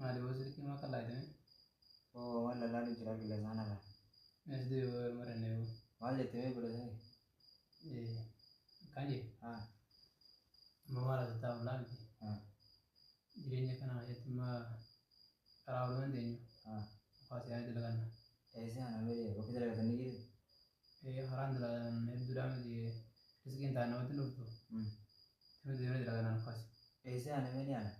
Maali boo silkii maa qallaayitame? Oo maal lallaalu jira qilleensa kanarra. Mees deebi wal marannee boo. Maal jette mee godhatanii? Akkaan jee Haa. amma maal asitti haamlaa miti. Haa. Jireenya kana keessatti amma karaa ooluu dandeenyu. Haa. Mukaas yaa'ee dalaganna. Eessa ana malee bakka dalagatanii jiru? Karaan dalagan hedduudhaa miti riskiin ta'an namatti hin dhuftu. Nuti deemnee dalaganna mukaas. Eessa ana malee ana?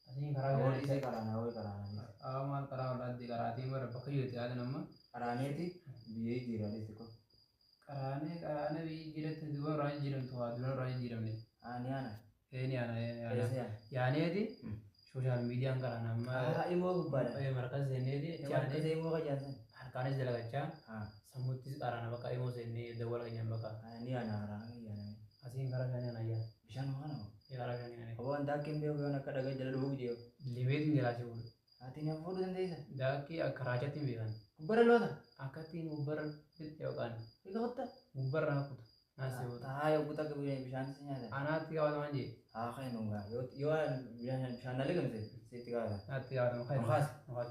Asiin karaa Hawwa bishaan dhiisee karaana hawwa karaana. Haa maal karaa olaatti karaatiin bara bakka jirti haadha amma. Karaaneeti biyya jijjiiraanis xiqqoo. Qaraanee qaraanee biyyi jiratti duba irraa jijjiiramtu haa dura irraa jijjiiramne. Ani ana. Eeni yaana Eessa yaana. ana? Yaaneeti social miidiyaan karaan amma. Haa immoo gubbaadha. Markas seenneeti Markasa immoo qajaansan. Harkaanis dalagachaa Haa. sammuuttis qaraana bakka immoo seennee dawwala keenyaan bakka. Ani ana karaana yaana. Asiin karaa bishaanii ana ayyaa. Bishaan kana moo? Karaa bishaanii ana. Obbo wanta akka hin beeku yoon akka dhagaa jala dhufuu jee. Limeetiin jalaa si fuudhu. Ati na fuudhuu dandeessa? Daakkii akka raachatti hin beekan. Gubbarra loota. Akkattiin gubbarra fixxe yookaan Egaa qotta. gubbarra hakuta. Naas si fuudha. Taa yoo kutaa bishaan si nyaata. Anaatti qabataman jee. Haa kan nu gaa yoo yoo bishaan bishaan na liqimse sitti qabata. Naatti qabatama. Mukaas. Mukaas.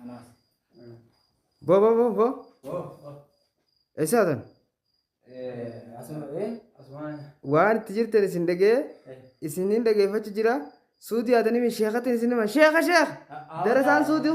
Anaas. Bo bo bo bo. Woo. Eessa haatan? Asuma Asumaan. Waan itti jirtan isin dhagee isiniin dhageeffachu jira. Suutii haatanii sheekatiin isin hima. Sheeka sheeka. Darasaan suutii.